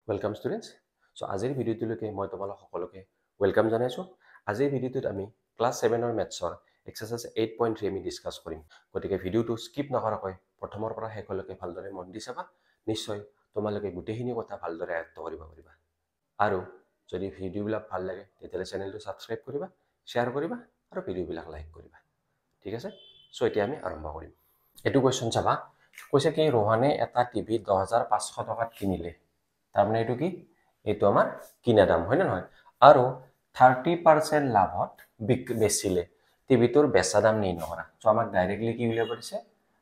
Welcome students. চ' আজিৰ ভিডিঅ'টোলৈকে মই তোমালোক সকলোকে welcome জনাইছোঁ। আজিৰ ভিডিঅ'টোত আমি ক্লাছ ছেভেনৰ মেথছৰ এক্সাৰচাইজ 8.3 আমি ডিছকাছ কৰিম। গতিকে ভিডিঅ'টো স্কিপ নকৰাকৈ প্ৰথমৰ পৰা শেষলৈকে ভালদৰে মন দি চাবা। নিশ্চয় তোমালোকে গোটেইখিনি কথা ভালদৰে আয়ত্ব কৰিব পাৰিবা। আৰু যদি ভিডিঅ'বিলাক ভাল লাগে, তেতিয়াহ'লে চেনেলটো ছাবস্ক্ৰাইব কৰিবা, শ্বেয়াৰ কৰিবা আৰু ভিডিঅ'বিলাক লাইক কৰিবা। ঠিক আছে? চ' এতিয়া আমি আৰম্ভ কৰিম। এইটো কুৱেশ্যন চাবা। কৈছে কি, ৰোহানে এটা টিভি 10,500 টকাত কিনিলে। তাৰমানে এইটো কি? এইটো আমাৰ কিনা দাম, হয়নে নহয়? আৰু 30% লাভত বেচিলে। টিভিটোৰ বেচা দাম নিৰ্ণয় কৰা। চ' আমাক ডাইৰেক্টলি কি উলিয়াব দিছে?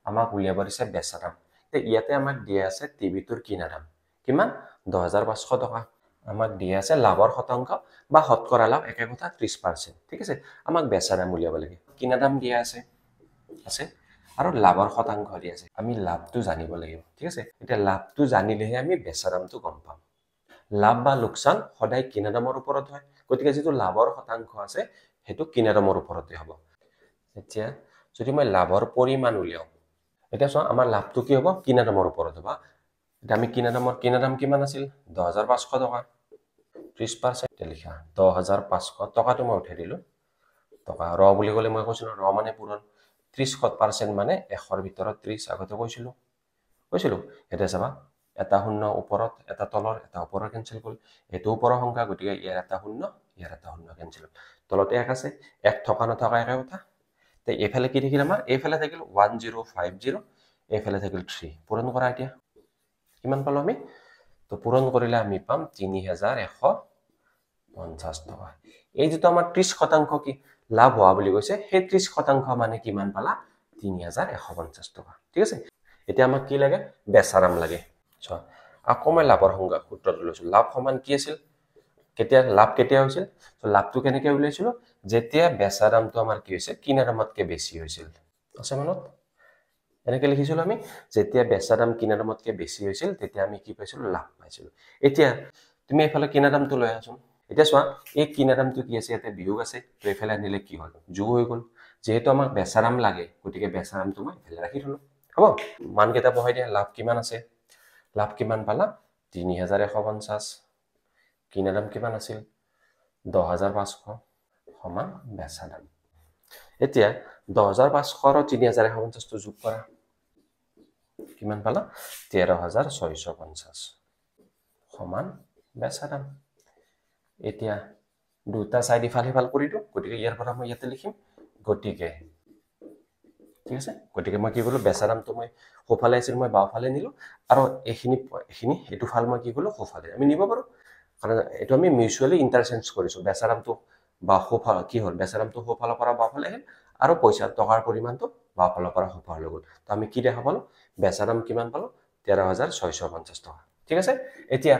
আমাক উলিয়াব দিছে বেচা দাম। এতিয়া ইয়াতে আমাক দিয়া আছে টিভিটোৰ কিনা দাম কিমান? 10,500 টকা। আমাক দিয়া আছে লাভৰ শতাংশ বা শতকৰা লাভ, একে কথা, 30%। ঠিক আছে? আমাক বেচা দাম উলিয়াব লাগে। কিনা দাম দিয়া আছে আছে আৰু লাভৰ শতাংশ দিয়া আছে। আমি লাভটো জানিব লাগিব। ঠিক আছে? এতিয়া লাভটো জানিলেহে আমি বেচা দামটো গম পাম। লাভ বা লোকচান সদায় কিনা দামৰ ওপৰত হয়। গতিকে যিটো লাভৰ শতাংশ আছে, সেইটো কিনা দামৰ ওপৰতে হ'ব। এতিয়া যদি মই লাভৰ পৰিমাণ উলিয়াওঁ, এতিয়া চোৱা, আমাৰ লাভটো কি হ'ব? কিনা দামৰ ওপৰত হ'ব। এতিয়া আমি কিনা দাম কিমান আছিল? 10,500 টকা। 30%। লিখা 10,500। টকাটো মই উঠাই দিলোঁ। টকা ৰ বুলি ক'লে মই কৈছিলোঁ, ৰ মানে পূৰণ। 30% মানে 100ৰ ভিতৰত 30। আগতে কৈছিলোঁ। এতিয়া চাবা, এটা শূন্য ওপৰত, এটা তলৰ, এটা ওপৰৰ কেঞ্চেল গ'ল। এইটো ওপৰৰ সংখ্যা, গতিকে ইয়াৰ এটা শূন্য, ইয়াৰ এটা শূন্য কেঞ্চেল হ'ল। তলত এক আছে, এক থকা নথকা একে কথা। তে এইফালে কি থাকিল আমাৰ? এইফালে থাকিল 1050, এইফালে থাকিল থ্ৰী। পূৰণ কৰা এতিয়া। কিমান পালোঁ আমি? তো পূৰণ কৰিলে আমি পাম 3150 টকা। এই যিটো আমাৰ 30% কি লাভ হোৱা বুলি কৈছে, সেই 30% মানে কিমান পালা? 3150 টকা। ঠিক আছে? এতিয়া আমাক কি লাগে? বেচা দাম লাগে। চোৱা, আকৌ মই লাভৰ সংজ্ঞা সূত্ৰটো লৈছোঁ। লাভ সমান কি আছিল? কেতিয়া লাভ কেতিয়া হৈছিল? লাভটো কেনেকৈ উলিয়াইছিলোঁ? যেতিয়া বেচা দামটো আমাৰ কি হৈছে, কিনা দামতকৈ বেছি হৈছিল। আছে মনত? এনেকৈ লিখিছিলোঁ আমি, যেতিয়া বেচা দাম কিনা দামতকৈ বেছি হৈছিল, তেতিয়া আমি কি পাইছিলোঁ? লাভ পাইছিলোঁ। এতিয়া তুমি এইফালে কিনা দামটো লৈ আহাচোন। এতিয়া চোৱা, এই কিনা দামটো কি আছে? ইয়াতে বিয়োগ আছে। তো এইফালে আনিলে কি হ'ল? যোগ হৈ গ'ল। যিহেতু আমাক বেচা দাম লাগে, গতিকে বেচা দামটো মই এইফালে ৰাখি থ'লোঁ। হ'ব, মানকেইটা বহাই দিয়া। লাভ কিমান আছে? লাভ কিমান পালা? 3150। কিনা দাম কিমান আছিল? 10,500 সমান বেচা দাম। এতিয়া 10,500 আৰু 3150টো যোগ কৰা। কিমান পালা? 13,650 সমান বেচা দাম। এতিয়া দুটা চাইড ইফাল সিফাল কৰি দিওঁ। গতিকে ইয়াৰ পৰা মই ইয়াতে লিখিম। গতিকে ঠিক আছে, গতিকে মই কি কৰিলোঁ? বেচা দামটো মই সোঁফালে আছিল, মই বাওঁফালে নিলোঁ। আৰু এইখিনি এইটো ফাল মই কি কৰিলোঁ? সোঁফালে আমি নিব পাৰোঁ, কাৰণ এইটো আমি মিউচুৱেলি ইণ্টাৰচেঞ্জ কৰিছোঁ। বেচা দামটো বা সোঁফাল কি হ'ল? বেচা দামটো সোঁফালৰ পৰা বাওঁফালে আহিল আৰু পইচা টকাৰ পৰিমাণটো বাওঁফালৰ পৰা সোঁফালে গ'ল। তো আমি কি দেখা পালোঁ? বেচা দাম কিমান পালোঁ? 13,650 টকা। ঠিক আছে? এতিয়া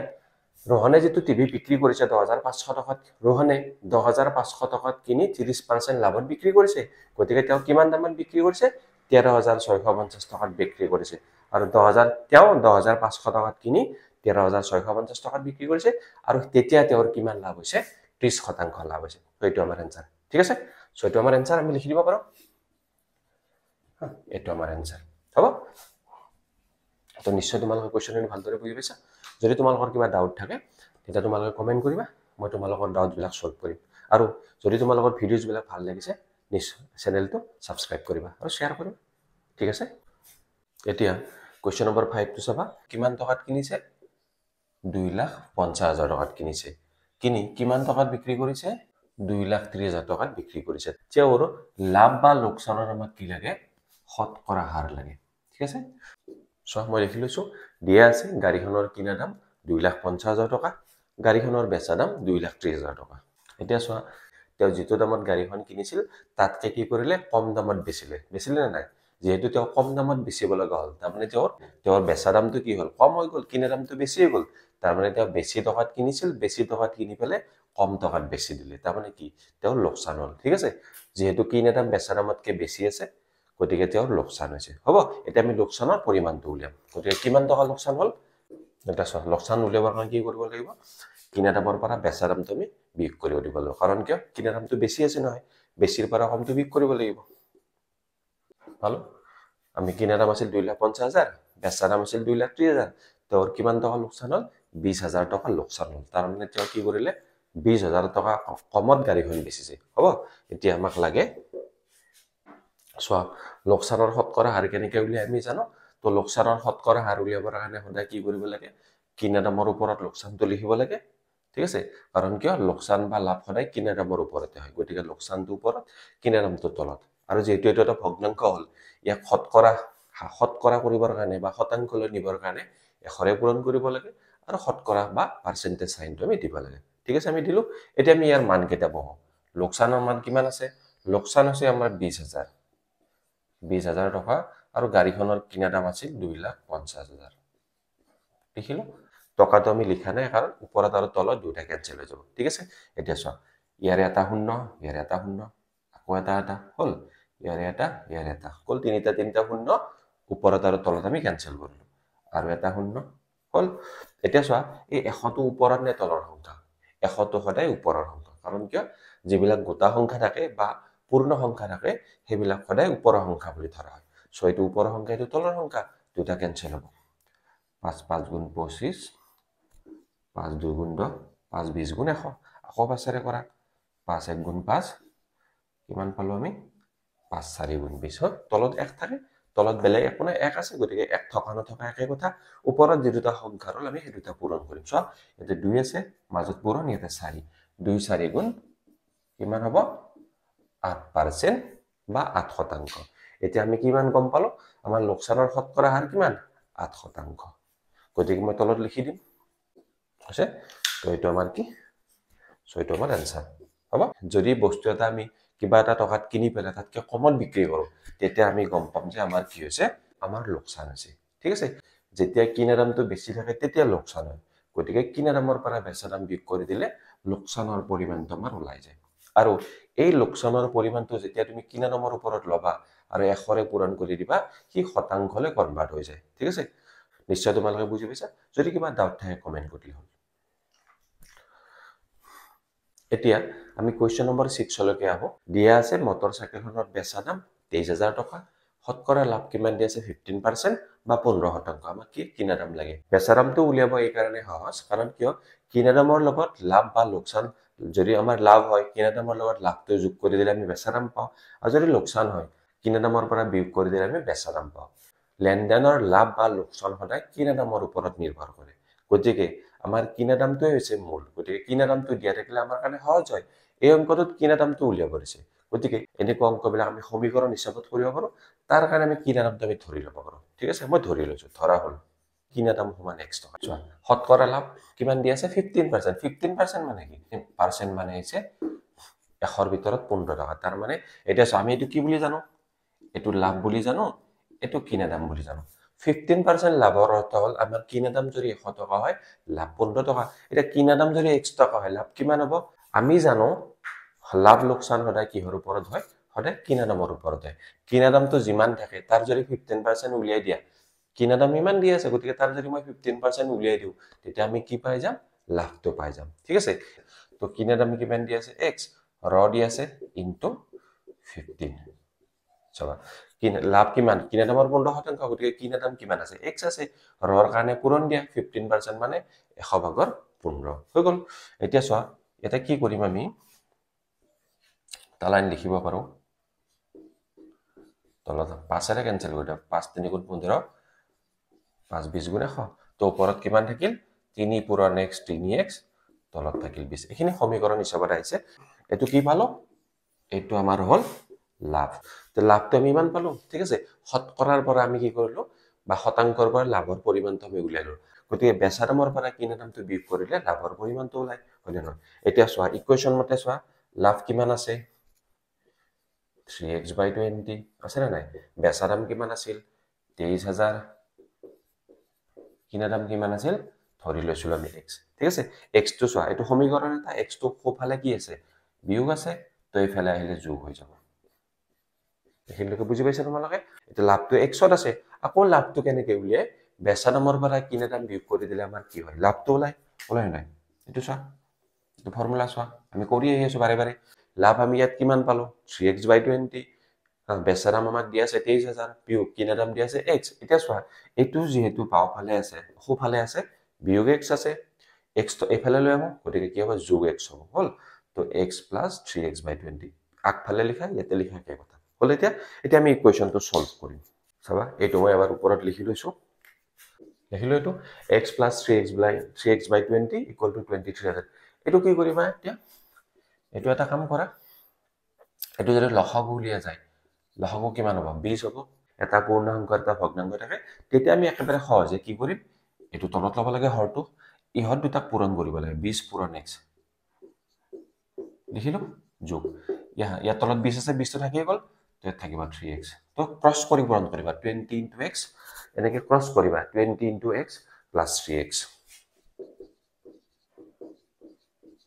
ৰোহনে যিটো টিভি বিক্ৰী কৰিছে 10,500 টকাত, ৰোহনে 10,500 টকাত কিনি 30% লাভত বিক্ৰী কৰিছে। গতিকে তেওঁ কিমান দামত বিক্ৰী কৰিছে? 13,650 টকাত বিক্ৰী কৰিছে। আৰু তেওঁ 10,500 টকাত কিনি 13,650 টকাত বিক্ৰী কৰিছে। আৰু তেতিয়া তেওঁৰ কিমান লাভ হৈছে? 30% লাভ হৈছে। এইটো আমাৰ এনচাৰ। ঠিক আছে? চ' এইটো আমাৰ এনচাৰ, আমি লিখি দিব পাৰোঁ। এইটো আমাৰ এনচাৰ হ'ব। তো নিশ্চয় তোমালোকে কুৱেশ্যনখিনি ভালদৰে বুজি পাইছা। যদি তোমালোকৰ কিবা ডাউট থাকে, তেতিয়া তোমালোকে কমেণ্ট কৰিবা। মই তোমালোকৰ ডাউটবিলাক ছল্ভ কৰিম। আৰু যদি তোমালোকৰ ভিডিঅ'জবিলাক ভাল লাগিছে, নিশ্চয় চেনেলটো ছাবস্ক্ৰাইব কৰিবা আৰু শ্বেয়াৰ কৰিবা। ঠিক আছে? এতিয়া কুৱেশ্যন নম্বৰ 5টো চাবা। কিমান টকাত কিনিছে? 2,50,000 টকাত কিনিছে। কিনি কিমান টকাত বিক্ৰী কৰিছে? 2,30,000 টকাত বিক্ৰী কৰিছে। তেওঁৰ লাভ বা লোকচানৰ আমাক কি লাগে? শতকৰা হাৰ লাগে। ঠিক আছে? চোৱা, মই লিখি লৈছোঁ। দিয়া আছে গাড়ীখনৰ কিনা দাম 2,50,000 টকা, গাড়ীখনৰ বেচা দাম 2,30,000 টকা। এতিয়া চোৱা, তেওঁ যিটো দামত গাড়ীখন কিনিছিল, তাতকৈ কি কৰিলে? কম দামত বেচিলে। বেচিলে নে নাই? যিহেতু তেওঁ কম দামত বেচিব লগা হ'ল, তাৰমানে তেওঁৰ বেচা দামটো কি হ'ল? কম হৈ গ'ল, কিনা দামটো বেছি হৈ গ'ল। তাৰমানে তেওঁ বেছি টকাত কিনিছিল, বেছি টকাত কিনি পেলাই কম টকাত বেচি দিলে। তাৰমানে কি? তেওঁৰ লোকচান হ'ল। ঠিক আছে? যিহেতু কিনা দাম বেচা দামতকৈ বেছি আছে, গতিকে তেওঁৰ লোকচান হৈছে। হ'ব, এতিয়া আমি লোকচানৰ পৰিমাণটো উলিয়াম। গতিকে কিমান টকা লোকচান হ'ল? এতিয়া চোৱা, লোকচান উলিয়াবৰ কাৰণে কি কৰিব লাগিব? কিনা দামৰ পৰা বেচা দামটো আমি বিয়োগ কৰিব দিব লাগিব। কাৰণ কিয়? কিনা দামটো বেছি আছে নহয়, বেছিৰ পৰা কমটো বিয়োগ কৰিব লাগিব। পালোঁ। আমি কিনা দাম আছিল 2,50,000, বেচা দাম আছিল 2,30,000। তেওঁৰ কিমান টকা লোকচান হ'ল? 20,000 টকা লোকচান হ'ল। তাৰমানে তেওঁ কি কৰিলে, 20,000 টকা কমত গাড়ীখন বেচিছে। হ'ব, এতিয়া আমাক লাগে চোৱা লোকচানৰ শতকৰা হাৰ কেনেকৈ উলিয়াই আমি জানো। তো লোকচানৰ শতকৰা হাৰ উলিয়াবৰ কাৰণে সদায় কি কৰিব লাগে, কিনা দামৰ ওপৰত লোকচানটো লিখিব লাগে। ঠিক আছে, কাৰণ কিয়, লোকচান বা লাভ সদায় কিনা দামৰ ওপৰতে হয়, গতিকে লোকচানটো ওপৰত, কিনা দামটো তলত। আৰু যিহেতু এইটো এটা ভগ্নাংশ হ'ল, ইয়াক শতকৰা কৰিবৰ কাৰণে বা শতাংশলৈ নিবৰ কাৰণে এশৰে পূৰণ কৰিব লাগে আৰু শতকৰা বা পাৰ্চেণ্টেজ চাইনটো আমি দিব লাগে। ঠিক আছে, আমি দিলোঁ। এতিয়া আমি ইয়াৰ মানকেইটা বহাওঁ। লোকচানৰ মান কিমান আছে, লোকচান হৈছে আমাৰ 20,000 টকা আৰু গাড়ীখনৰ কিনা দাম আছিল 2,50,000। লিখিলোঁ, টকাটো আমি লিখা নাই কাৰণ ওপৰত আৰু তলত দুটা কেঞ্চেল হৈ যাব। ঠিক আছে, এতিয়া চোৱা ইয়াৰে এটা শূন্য, ইয়াৰে এটা শূন্য, আকৌ এটা এটা হ'ল, ইয়াৰে এটা, ইয়াৰে এটা হ'ল, তিনিটা তিনিটা শূন্য ওপৰত আৰু তলত আমি কেঞ্চেল কৰিলোঁ, আৰু এটা শূন্য হ'ল। এতিয়া চোৱা এই 100টো ওপৰত নে তলৰ সংখ্যা, 100টো সদায় ওপৰৰ সংখ্যা, কাৰণ কিয়, যিবিলাক গোটা সংখ্যা থাকে বা পূৰ্ণ সংখ্যা থাকে সেইবিলাক সদায় ওপৰৰ সংখ্যা বুলি ধৰা হয়। চ' এইটো ওপৰৰ সংখ্যা, এইটো তলৰ সংখ্যা, দুটা কেঞ্চেল হ'ব। 5 5 গুণ 25, 5 2 গুণ 10, 5 20 গুণ 100, আকৌ 5ৰে কৰা, 5 1 গুণ 5, কিমান পালোঁ আমি, 5 4 গুণ 20 হ'ল। তলত 1 থাকে, তলত বেলেগ একো নাই, 1 আছে, গতিকে 1 থকা নথকা একে কথা। ওপৰত যি দুটা সংখ্যা ৰ'ল আমি সেই দুটা পূৰণ কৰিম। চোৱা ইয়াতে 2 আছে, মাজত পূৰণ, ইয়াতে 4, 2 4 গুণ কিমান হ'ব, 8% বা 8%। এতিয়া আমি কিমান গম পালোঁ, আমাৰ লোকচানৰ শতকৰা হাৰ কিমান, 8%। গতিকে মই তলত লিখি দিম, হৈছে। তো এইটো আমাৰ কি, চ' এইটো আমাৰ এনচাৰ হ'ব। যদি বস্তু এটা আমি কিবা এটা টকাত কিনি পেলাই তাতকৈ কমত বিক্ৰী কৰোঁ, তেতিয়া আমি গম পাম যে আমাৰ কি হৈছে, আমাৰ লোকচান হৈছে। ঠিক আছে, যেতিয়া কিনা দামটো বেছি থাকে তেতিয়া লোকচান হয়, গতিকে কিনা দামৰ পৰা বেচা দাম বিয়োগ কৰি দিলে লোকচানৰ পৰিমাণটো আমাৰ ওলাই যায়। আৰু এই লোকচানৰ পৰিমাণটো যেতিয়া তুমি কিনা দামৰ ওপৰত ল'বা আৰু 100ৰে পূৰণ কৰি দিবা, সি শতাংশলৈ কনভাৰ্ট হৈ যায়। ঠিক আছে, নিশ্চয় তোমালোকে বুজি পাইছা। যদি কিবা ডাউট থাকে কমেণ্ট কৰিলে হ'ল। এতিয়া আমি কুৱেশ্যন নম্বৰ 6লৈকে আহোঁ। দিয়া আছে মটৰ চাইকেলখনৰ বেচা দাম 23,000 টকা, শতকৰা লাভ কিমান দিয়া আছে, 15% বা 15%। আমাক কি কিনা দাম লাগে। বেচা দামটো উলিয়াব এইকাৰণে সহজ, কাৰণ কিয়, কিনা দামৰ লগত লাভ বা লোকচান, যদি আমাৰ লাভ হয় কিনা দামৰ লগত লাভটো যোগ কৰি দিলে আমি বেচা দাম পাওঁ, আৰু যদি লোকচান হয় কিনা দামৰ পৰা বিয়োগ কৰি দিলে আমি বেচা দাম পাওঁ। লেনদেনৰ লাভ বা লোকচান সদায় কিনা দামৰ ওপৰত নিৰ্ভৰ কৰে, গতিকে আমাৰ কিনা দামটোৱে হৈছে মূল। গতিকে কিনা দামটো দিয়া থাকিলে আমাৰ কাৰণে সহজ হয়। এই অংকটোত কিনা দামটো উলিয়াব দিছে, গতিকে এনেকুৱা অংকবিলাক আমি সমীকৰণ হিচাপত কৰিব পাৰোঁ, তাৰ কাৰণে আমি কিনা দামটো আমি ধৰি ল'ব পাৰোঁ। ঠিক আছে, মই ধৰি লৈছোঁ, ধৰা হ'ল কিনা দাম সমান x টকা। চোৱা শতকৰা লাভ কিমান দিয়া আছে, 15%। 15% মানে কি, পাৰ্চেণ্ট মানে হৈছে 100ৰ ভিতৰত 15 টকা। তাৰ মানে এতিয়া চোৱা আমি এইটো কি বুলি জানো, এইটো লাভ বুলি জানো, এইটো কিনা দাম বুলি জানো। 15% লাভৰ অৰ্থ হ'ল আমাৰ কিনা দাম যদি 100 টকা হয়, লাভ 15 টকা। এতিয়া কিনা দাম যদি x টকা হয়, লাভ কিমান হ'ব? আমি জানো লাভ লোকচান সদায় কিহৰ ওপৰত হয়, সদায় কিনা দামৰ ওপৰত হয়। কিনা দামটো যিমান থাকে তাৰ যদি 15% উলিয়াই দিয়া, কিনা দাম ইমান দি আছে, গতিকে তাৰ যদি মই 15% উলিয়াই দিওঁ, তেতিয়া আমি কি পাই যাম, লাভটো পাই যাম। ঠিক আছে, তো কিনা দাম কিমান দি আছে, x, ৰ দি আছে ইনটু 15। চাবা লাভ কিমান, কিনা দামৰ 15%, গতিকে কিনা দাম কিমান আছে, x আছে, ৰৰ কাৰণে পূৰণ দিয়া, 15% মানে 100 ভাগৰ 15 হৈ গ'ল। এতিয়া চোৱা এতিয়া কি কৰিম আমি, এটা লাইন লিখিব পাৰোঁ, তলত 5ৰে কেঞ্চেল কৰি দিওঁ, 5 3 গুণ 15, 5 20 গুণ 100। তো ওপৰত কিমান থাকিল, 3 পূৰণ x 3x, তলত থাকিল 20। এইখিনি সমীকৰণ হিচাপত আহিছে। এইটো কি পালোঁ, এইটো আমাৰ হ'ল লাভ। তো লাভটো আমি ইমান পালোঁ। ঠিক আছে, শতকৰাৰ পৰা আমি কি কৰিলোঁ, বা শতাংশৰ পৰা লাভৰ পৰিমাণটো আমি উলিয়ালোঁ। গতিকে বেচা দামৰ পৰা কিনা দামটো বিয়োগ কৰিলে লাভৰ পৰিমাণটো ওলায়, হয়নে নহয়? এতিয়া চোৱা ইকুৱেশ্যন মতে চোৱা লাভ কিমান আছে, 3x/20 আছে নে নাই? বেচা দাম কিমান আছিল, 23,000, কিনা দাম কিমান আছিল, ধৰি লৈছিলোঁ আমি x। ঠিক আছে, এক্সটো চোৱা এইটো সমীকৰণ এটা, এক্সটো সোঁফালে কি আছে, বিয়োগ আছে, তো এইফালে আহিলে যোগ হৈ যাব। এইখিনিলৈকে বুজি পাইছা তোমালোকে? এতিয়া লাভটো এক্সত আছে, আকৌ লাভটো কেনেকৈ উলিয়াই, বেচা দামৰ পৰা কিনা দাম বিয়োগ কৰি দিলে আমাৰ কি হয়, লাভটো ওলায়, ওলাই নাই? এইটো চোৱা, এইটো ফৰ্মুলা চোৱা, আমি কৰি আহি আছোঁ বাৰে বাৰে। লাভ আমি ইয়াত কিমান পালোঁ, 3x/20, বেচা দাম আমাক দিয়া আছে 23,000, বিয়োগ কিনা দাম দিয়া আছে এক্স। এতিয়া চোৱা এইটো যিহেতু বাওঁফালে আছে, সোঁফালে আছে, বিয়োগ এক্স আছে, এক্সটো এইফালে লৈ আহোঁ, গতিকে কি হ'ব? যোগ এক্স হ'ব, হ'ল। তো x plus three x by 20, আগফালে লিখা ইয়াতে লিখা একে কথা হ'ল। এতিয়া এতিয়া আমি ইকুৱেশ্যনটো ছল্ভ কৰিম। চাবা, এইটো মই এবাৰ ওপৰত লিখি লৈছোঁ, লিখিলোঁ এইটো x plus three x by 20 equal to 23,000। এইটো কি কৰিবা এতিয়া? এইটো এটা কাম কৰা, এইটো যদি লসাগু উলিয়া যায়, লসাগু কিমান হ'ব? 20 হ'ব। এটা পূৰ্ণাংক এটা ভগ্নাংক থাকে, তেতিয়া আমি একেবাৰে সহজে কি কৰিম? এইটো তলত ল'ব লাগে হৰটো, ইহঁত দুটাক পূৰণ কৰিব লাগে। 20 পূৰণ এক্স লিখিলোঁ, যোগ, ইয়াৰ তলত 20 আছে, 20টো থাকিয়ে গ'ল, তো ইয়াত থাকিব থ্ৰী এক্স। তো ক্ৰছ কৰি পূৰণ কৰিবা, 20 ইণ্টু এক্স, এনেকৈ ক্ৰছ কৰিবা, 20 into x plus three x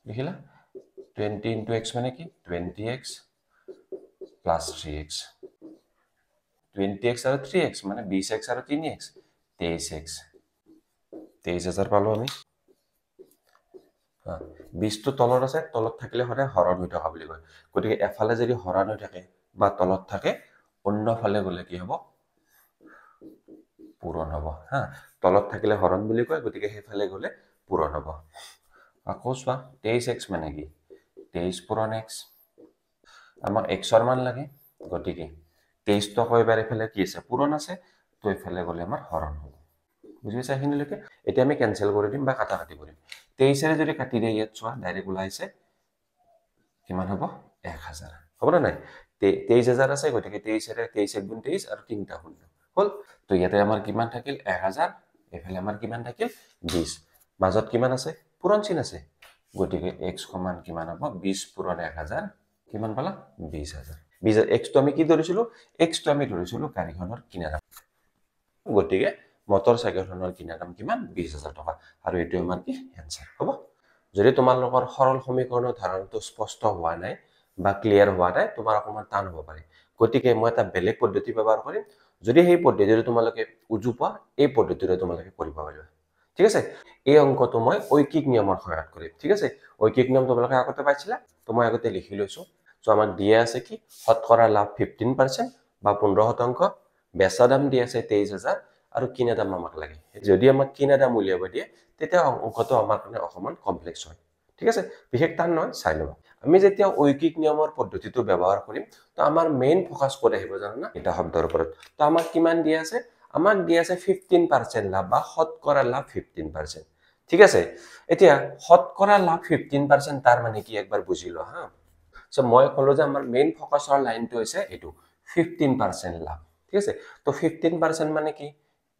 লিখিলা। 20 into x মানে কি? 20 x plus three x। 20 x আৰু থ্ৰী এক্স মানে 20 এক্স আৰু তিনি এক্স, 23 এক্স, 23,000 পালোঁ আমি। 20টো তলত আছে, তলত থাকিলে সদায় হৰণ হৈ থকা বুলি কয়। গতিকে এফালে যদি হৰণ হৈ থাকে বা তলত থাকে, অন্যফালে গ'লে কি হ'ব? পূৰণ হ'ব। হা, তলত থাকিলে হৰণ বুলি কয়, গতিকে সেইফালে গ'লে পূৰণ হ'ব। আকৌ চোৱা, 23 এক্স মানে কি? 23 পূৰণ এক্স। আমাক এক্সৰ মান লাগে, গতিকে 23টো আকৌ এবাৰ এইফালে কি আছে? পূৰণ আছে, তো এইফালে গ'লে আমাৰ হৰণ হ'ব। বুজি পাইছা এইখিনিলৈকে? এতিয়া আমি কেঞ্চেল কৰি দিম বা কাটা কাটি কৰিম। 23ৰে যদি কাটি দিয়ে, ইয়াত চোৱা ডাইৰেক্ট ওলাইছে কিমান হ'ব? 1,000 হ'বনে নাই? 23,000 আছে, গতিকে 23ৰে 23 এক গুণ 23 আৰু তিনিটা শূন্য হ'ল। তো ইয়াতে আমাৰ কিমান থাকিল? 1,000। এইফালে আমাৰ কিমান থাকিল? 20। মাজত কিমান আছে? পূৰণ চিন আছে, গতিকে এক্স সমান কিমান হ'ব? 20 পূৰণ 1,000, কিমান পালা? 20,000। 20 এক্সটো আমি কি ধৰিছিলোঁ? এক্সটো আমি ধৰিছিলোঁ গাড়ীখনৰ কিনা দাম, গতিকে মটৰ চাইকেলখনৰ কিনা দাম কিমান? 20,000 টকা। আৰু এইটো আমাৰ কি এনচাৰ হ'ব। যদি তোমালোকৰ সৰল সমীকৰণৰ ধাৰণাটো স্পষ্ট হোৱা নাই বা ক্লিয়াৰ হোৱা নাই, তোমাৰ অকণমান টান হ'ব পাৰে, গতিকে মই এটা বেলেগ পদ্ধতি ব্যৱহাৰ কৰিম। যদি সেই পদ্ধতিটো তোমালোকে উজু পোৱা, এই পদ্ধতিৰে তোমালোকে কৰিব পাৰিবা। ঠিক আছে, এই অংকটো মই ঐকিক নিয়মৰ সহায়ত কৰিম। ঠিক আছে, ঐকিক নিয়ম তোমালোকে আগতে পাইছিলা, তো মই আগতে লিখি লৈছোঁ। চ' আমাক দিয়া আছে কি? শতকৰা লাভ 15% বা 15%, বেচা দাম দিয়া আছে 23,000 আৰু কিনা দাম আমাক লাগে। যদি আমাক কিনা দাম উলিয়াব দিয়ে, তেতিয়া অংকটো আমাৰ কাৰণে অকণমান কমপ্লেক্স হয়। ঠিক আছে, বিশেষ টান নহয়, চাই ল'বা। আমি যেতিয়া ঐকিক নিয়মৰ পদ্ধতিটো ব্যৱহাৰ কৰিম, তো আমাৰ মেইন ফ'কাছ ক'ত আহিব জানা? এটা শব্দৰ ওপৰত। তো আমাক কিমান দিয়া আছে? আমাক দিয়া আছে 15% লাভ বা শতকৰা লাভ 15%। ঠিক আছে, এতিয়া শতকৰা লাভ 15% তাৰ মানে কি একবাৰ বুজি লোৱা। হা, চ' মই ক'লো যে আমাৰ মেইন ফ'কাছৰ লাইনটো হৈছে এইটো 15% লাভ। ঠিক আছে, তো 15% মানে কি?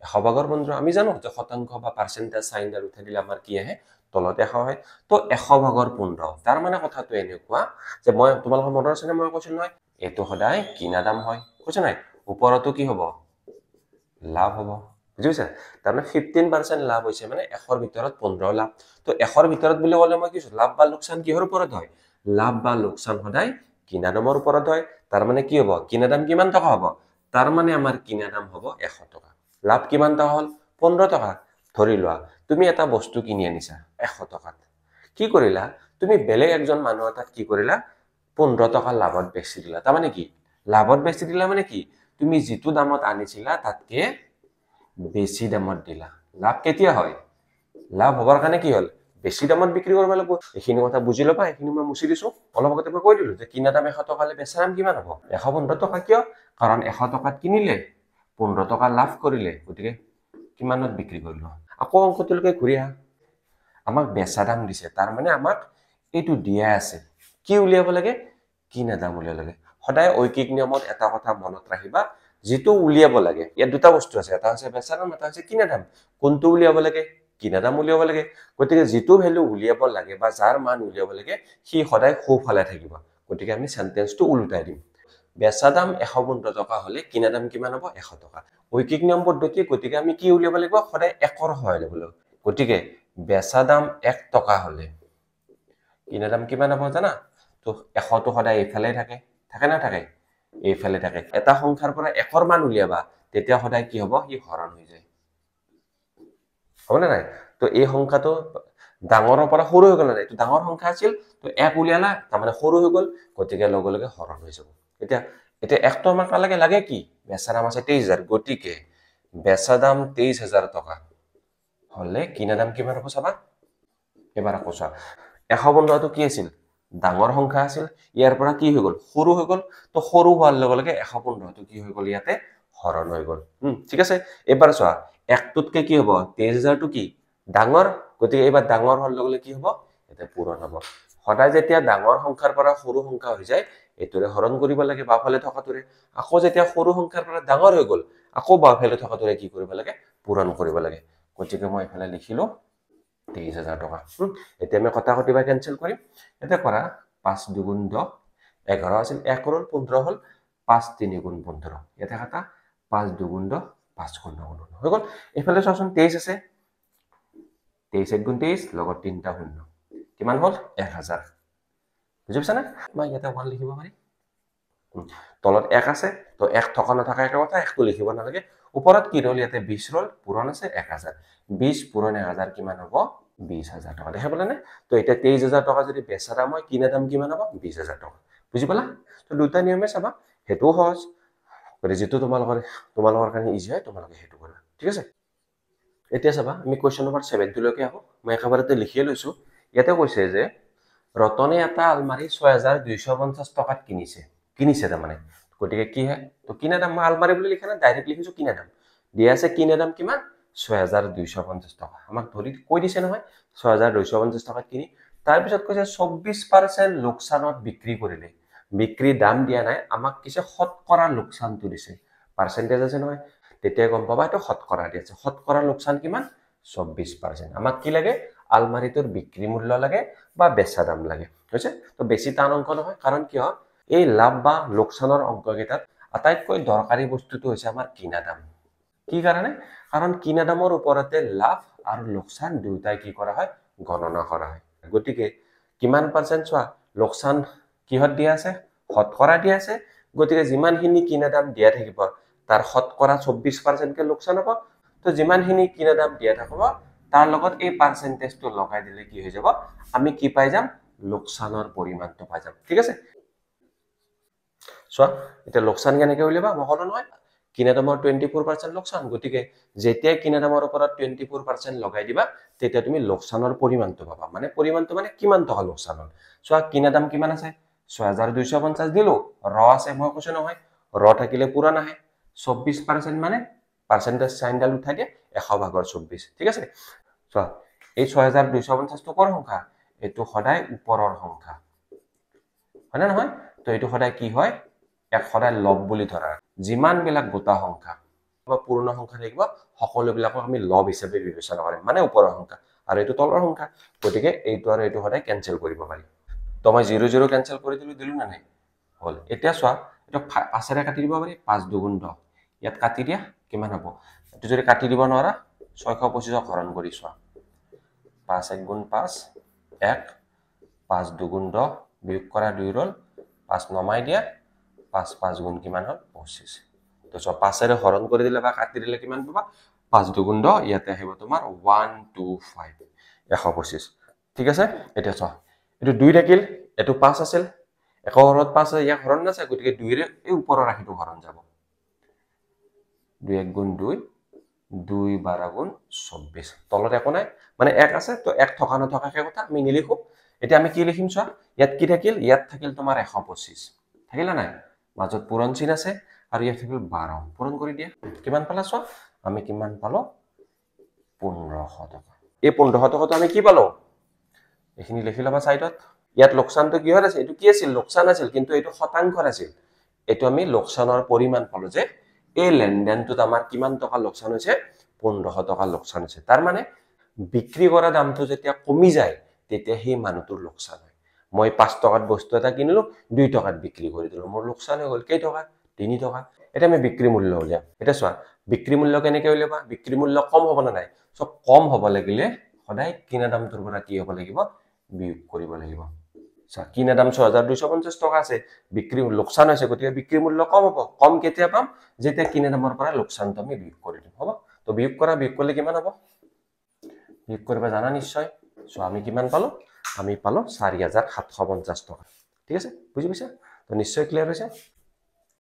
100 ভাগৰ 15। আমি জানো যে শতাংশ বা পাৰ্চেণ্টেজ চাইনডাল উঠাই দিলে আমাৰ কি আহে? তলত 100 হয়। তো 100 ভাগৰ 15, তাৰ মানে কথাটো এনেকুৱা যে মই তোমালোকৰ মনত আছেনে মই কৈছোঁ নহয়, এইটো সদায় কিনা দাম হয়, কৈছোঁ নাই? ওপৰতো কি হ'ব? লাভ হ'ব। বুজি পাইছা? তাৰমানে 15% লাভ হৈছে মানে 100ৰ ভিতৰত 15 লাভ। তো 100ৰ ভিতৰত বুলি ক'লে মই কি, লাভ বা লোকচান কিহৰ ওপৰত হয়? লাভ বা লোকচান সদায় কিনা দামৰ ওপৰত হয়। তাৰ মানে কি হ'ব? কিনা দাম কিমান টকা হ'ব? তাৰ মানে আমাৰ কিনা দাম হ'ব 100 টকা। লাভ কিমান টকা হ'ল? 15 টকা। ধৰি লোৱা তুমি এটা বস্তু কিনি আনিছা 100 টকাত, কি কৰিলা তুমি? বেলেগ একজন মানুহ এটাত কি কৰিলা? 15 টকা লাভত বেচি দিলা। তাৰমানে কি? লাভত বেচি দিলা মানে কি? তুমি যিটো দামত আনিছিলা তাতকে বেছি দামত দিলা। লাভ কেতিয়া হয়? লাভ হ'বৰ কাৰণে কি হ'ল? বেছি দামত বিক্ৰী কৰিব লাগিব। এইখিনি কথা বুজি ল'বা, এইখিনি মই মুচি দিছোঁ। অলপ আগতে মই কৈ দিলোঁ যে কিনা দাম 100 টকা হ'লে বেচা দাম কিমান হ'ব? 115 টকা। কিয়? কাৰণ 100 টকাত কিনিলে 15 টকা লাভ কৰিলে, গতিকে কিমানত বিক্ৰী কৰিলোঁ? আকৌ অংকটোলৈকে ঘূৰি আহা। আমাক বেচা দাম দিছে, তাৰ মানে আমাক এইটো দিয়া আছে। কি উলিয়াব লাগে? কিনা দাম উলিয়াব লাগে। সদায় ঐকিক নিয়মত এটা কথা মনত ৰাখিবা, যিটো উলিয়াব লাগে, ইয়াত দুটা বস্তু আছে, এটা হৈছে বেচা দাম, এটা হৈছে কিনা দাম। কোনটো উলিয়াব লাগে? কিনা দাম উলিয়াব লাগে। গতিকে যিটো ভেলু উলিয়াব লাগে বা যাৰ মান উলিয়াব লাগে, সি সদায় সোঁফালে থাকিব। গতিকে আমি চেণ্টেন্সটো ওলোটাই দিম। বেচা দাম 115 টকা হ'লে কিনা দাম কিমান হ'ব? 100 টকা। ঐকিক নিয়ম পদ্ধতি, গতিকে আমি কি উলিয়াব লাগিব? সদায় একৰ সহায় ল'ব লাগিব। গতিকে বেচা দাম 1 টকা হ'লে কিনা দাম কিমান হ'ব জানা? তো 100টো সদায় এইফালে থাকে, থাকে নাথাকে? এইফালে থাকে। এটা সংখ্যাৰ পৰা একৰ মান উলিয়াবা, তেতিয়া সদায় কি হ'ব? সি হৰণ হৈ যায়, হ'বনে নাই? তো এই সংখ্যাটো ডাঙৰৰ পৰা সৰু হৈ গ'ল নাই? এইটো ডাঙৰ সংখ্যা আছিল, তো 1 উলিয়ালা, তাৰমানে সৰু হৈ গ'ল, গতিকে লগে লগে হৰণ হৈ যাব। এতিয়া এতিয়া 1টো আমাক নালাগে, লাগে কি? বেচা দাম আছে 23,000, গতিকে বেচা দাম 23,000 টকা হ'লে কিনা দাম কিমান হ'ব চাবা? এবাৰ আকৌ চোৱা, 115টো কি আছিল? ডাঙৰ সংখ্যা আছিল, ইয়াৰ পৰা কি হৈ গ'ল? সৰু হৈ গ'ল। তো সৰু হোৱাৰ লগে লগে 115টো কি হৈ গ'ল? ইয়াতে হৰণ হৈ গ'ল। ঠিক আছে। এইবাৰ চোৱা, একটোতকে কি হ'ব? 23,000টো কি ডাঙৰ, গতিকে এইবাৰ ডাঙৰ হোৱাৰ লগে লগে কি হ'ব? ইয়াতে পূৰণ হ'ব। সদায় যেতিয়া ডাঙৰ সংখ্যাৰ পৰা সৰু সংখ্যা হৈ যায়, এইটোৰে হৰণ কৰিব লাগে বাওঁফালে থকাটোৰে। আকৌ যেতিয়া সৰু সংখ্যাৰ পৰা ডাঙৰ হৈ গ'ল, আকৌ বাওঁফালে থকাটোৰে কি কৰিব লাগে? পূৰণ কৰিব লাগে। গতিকে মই এইফালে লিখিলোঁ 23,000 টকা। এতিয়া আমি কটা কটি বা কেঞ্চেল কৰিম। এতিয়া কৰা 5 দুগুণ 10, 11 আছিল, 1 ৰ'ল, 15 হ'ল, 5 3 গুণ 15, ইয়াতে কাটা 5 দুগুণ 10, 5 গুণ 9 হৈ গ'ল। এইফালে চোৱাচোন 23 আছে, 23 1 গুণ 23 লগত 3টা শূন্য, কিমান হ'ল? 1000। বুজি পাইছানে? মই ইয়াতে 1 লিখিব পাৰি। তলত 1 আছে, তো 1 থকা নথকা একে কথা, 1টো লিখিব নালাগে। ওপৰত কি ৰ'ল? ইয়াতে 20 ৰ'ল, পূৰণ আছে 1000। 20 পূৰণ 1000 কিমান হ'ব? 20,000 টকা। দেখা পালানে? তো এতিয়া 23,000 টকা যদি বেচা দাম হয়, কিনা দাম কিমান হ'ব? 20,000 টকা। বুজি পালা? তো দুটা নিয়মে চাবা, সেইটোও সহজ। গতিকে যিটো তোমালোকৰ কাৰণে ইজি হয়, তোমালোকে সেইটো কৰা। ঠিক আছে। এতিয়া চাবা, আমি কুৱেশ্যন নম্বৰ 7টোলৈকে আহোঁ। মই একেবাৰতে লিখিয়ে লৈছোঁ। ইয়াতে কৈছে যে ৰতনে এটা আলমাৰি 6,250 টকাত কিনিছে তাৰমানে। গতিকে কি হয়? তো কিনা দাম, মই আলমাৰি বুলি লিখা নাই, ডাইৰেক্ট লিখিছোঁ কিনা দাম। দিয়া আছে কিনা দাম কিমান? 6,250 টকা। আমাক ধৰি কৈ দিছে নহয়, 6,250 টকাত কিনি। তাৰপিছত কৈছে 24% লোকচানত বিক্ৰী কৰিলে। বিক্ৰী দাম দিয়া নাই, আমাক কিছে শতকৰা লোকচানটো দিছে। পাৰ্চেণ্টেজ আছে নহয়, তেতিয়া গম পাবা এইটো শতকৰা দি আছে। শতকৰা লোকচান কিমান? 24%। আমাক কি লাগে? আলমাৰিটোৰ বিক্ৰী মূল্য লাগে বা বেচা দাম লাগে। হৈছে? তো বেছি টান অংক নহয়, কাৰণ কিয়? এই লাভ বা লোকচানৰ অংককেইটাত আটাইতকৈ দৰকাৰী বস্তুটো হৈছে আমাৰ কিনা দাম। কি কাৰণে? কাৰণ কিনা দামৰ ওপৰতে লাভ আৰু লোকচান দুয়োটাই কি কৰা হয়? গণনা কৰা হয়। গতিকে কিমান পাৰ্চেণ্ট চোৱা, লোকচান কিহত দিয়া আছে? শতকৰা দিয়া আছে। গতিকে যিমানখিনি কিনা দাম দিয়া থাকিব, তাৰ শতকৰা 24%কে লোকচান হ'ব। তো যিমানখিনি কিনা দাম দিয়া থাকিব, তাৰ লগত এই পাৰ্চেণ্টেজটো লগাই দিলে কি হৈ যাব? আমি কি পাই যাম? লোকচানৰ পৰিমাণটো পাই যাম। ঠিক আছে। চোৱা, এতিয়া লোকচান কেনেকৈ উলিয়াবা? মই ক'লো নহয়, কিনা দামৰ 24% লোকচান। গতিকে যেতিয়াই কিনা দামৰ ওপৰত 24% লগাই দিবা, তেতিয়া তুমি লোকচানৰ পৰিমাণটো পাবা। মানে পৰিমাণটো মানে কিমান টকা লোকচান হ'ল। চোৱা, কিনা দাম কিমান আছে? 6,250 দিলোঁ, ৰ আছে, মই কৈছোঁ নহয়, ৰ থাকিলে পূৰণ আহে। 24% মানে পাৰ্চেণ্টেজ চাইনডাল উঠাই দিয়ে, 100 ভাগৰ 24। ঠিক আছে। চোৱা, এই 6,250টো কৰ সংখ্যা? এইটো সদায় ওপৰৰ সংখ্যা, হয়নে নহয়? তো এইটো সদায় কি হয়? এক সদায় লব বুলি ধৰা। যিমানবিলাক গোটা সংখ্যা বা পূৰ্ণ সংখ্যা থাকিব, সকলোবিলাকক আমি লব হিচাপে বিবেচনা কৰিম, মানে ওপৰৰ সংখ্যা আৰু এইটো তলৰ সংখ্যা। গতিকে এইটো আৰু এইটো সদায় কেঞ্চেল কৰিব পাৰি। তো মই 0 0 কেঞ্চেল কৰি দিলোঁ নে নাই? হ'ল। এতিয়া চোৱা, এইটো 5-ৰে কাটি দিব পাৰি, 5 দুগুণ 10। ইয়াত কাটি দিয়া কিমান হ'ব? এইটো যদি কাটি দিব নোৱাৰা, 625ক হৰণ কৰি চোৱা। 5 1 গুণ 5, 1, 5 দুগুণ 10, বিয়োগ কৰা 2 ৰ'ল, 5 নমাই দিয়া, 5 5 গুণ কিমান হ'ল? 25। তো চোৱা, 5-ৰে হৰণ কৰি দিলে বা কাটি দিলে কিমান পাবা? 5 দুগুণ 10, ইয়াতে আহিব তোমাৰ 125, 125। ঠিক আছে। এতিয়া চোৱা, এইটো 2 থাকিল, এইটো 5 আছিল, একৰ ঘৰত 5 আছে, ইয়াক হৰণ নাযায়, গতিকে 2-ৰে এই ওপৰৰ ৰাশিটো হৰণ যাব। 2 1 গুণ 2, 2 12 গুণ 24। তলত একো নাই, মানে 1 আছে, তো 1 থকা নথকাকে কথা আমি নিলিখোঁ। এতিয়া আমি কি লিখিম চোৱা, ইয়াত কি থাকিল? ইয়াত থাকিল তোমাৰ 125, থাকিলে নাই? মাজত পূৰণ চিন আছে, আৰু ইয়াত থাকিল 12। পূৰণ কৰি দিয়া, কিমান পালা চোৱা? আমি কিমান পালো? 1,500 টকা। এই 1,500 টকাটো আমি কি পালো? এইখিনি লিখি ল'বা চাইডত। ইয়াত লোকচানটো কিহত আছে? এইটো কি আছিল? লোকচান আছিল, কিন্তু এইটো শতাংশত আছিল। এইটো আমি লোকচানৰ পৰিমাণ পালো যে এই লেনদেনটোত আমাৰ কিমান টকা লোকচান হৈছে? 1,500 টকা লোকচান হৈছে। তাৰ মানে বিক্ৰী কৰা দামটো যেতিয়া কমি যায়, তেতিয়া সেই মানুহটোৰ লোকচান হয়। মই 5 টকাত বস্তু এটা কিনিলোঁ, 2 টকাত বিক্ৰী কৰি দিলোঁ, মোৰ লোকচান হৈ গ'ল কেইটকা? 3 টকা। এতিয়া আমি বিক্ৰী মূল্য উলিয়াম। এতিয়া চোৱা, বিক্ৰী মূল্য কেনেকৈ উলিয়াবা? বিক্ৰী মূল্য কম হ'ব নে নাই? চ' কম হ'ব লাগিলে সদায় কিনা দামটোৰ পৰা কি হ'ব লাগিব? বিয়োগ কৰিব লাগিব। চোৱা, কিনা দাম 6,250 টকা আছে, বিক্ৰী লোকচান হৈছে, গতিকে বিক্ৰী মূল্য কম হ'ব। কম কেতিয়া পাম? যেতিয়া কিনা দামৰ পৰা লোকচানটো আমি বিয়োগ কৰি দিম, হ'ব? তো বিয়োগ কৰা, বিয়োগ কৰিলে কিমান হ'ব? বিয়োগ কৰিব জানা নিশ্চয়। চোৱা, আমি কিমান পালো? আমি পালো 4,750 টকা। ঠিক আছে, বুজি পাইছা? তো নিশ্চয় ক্লিয়াৰ হৈছে।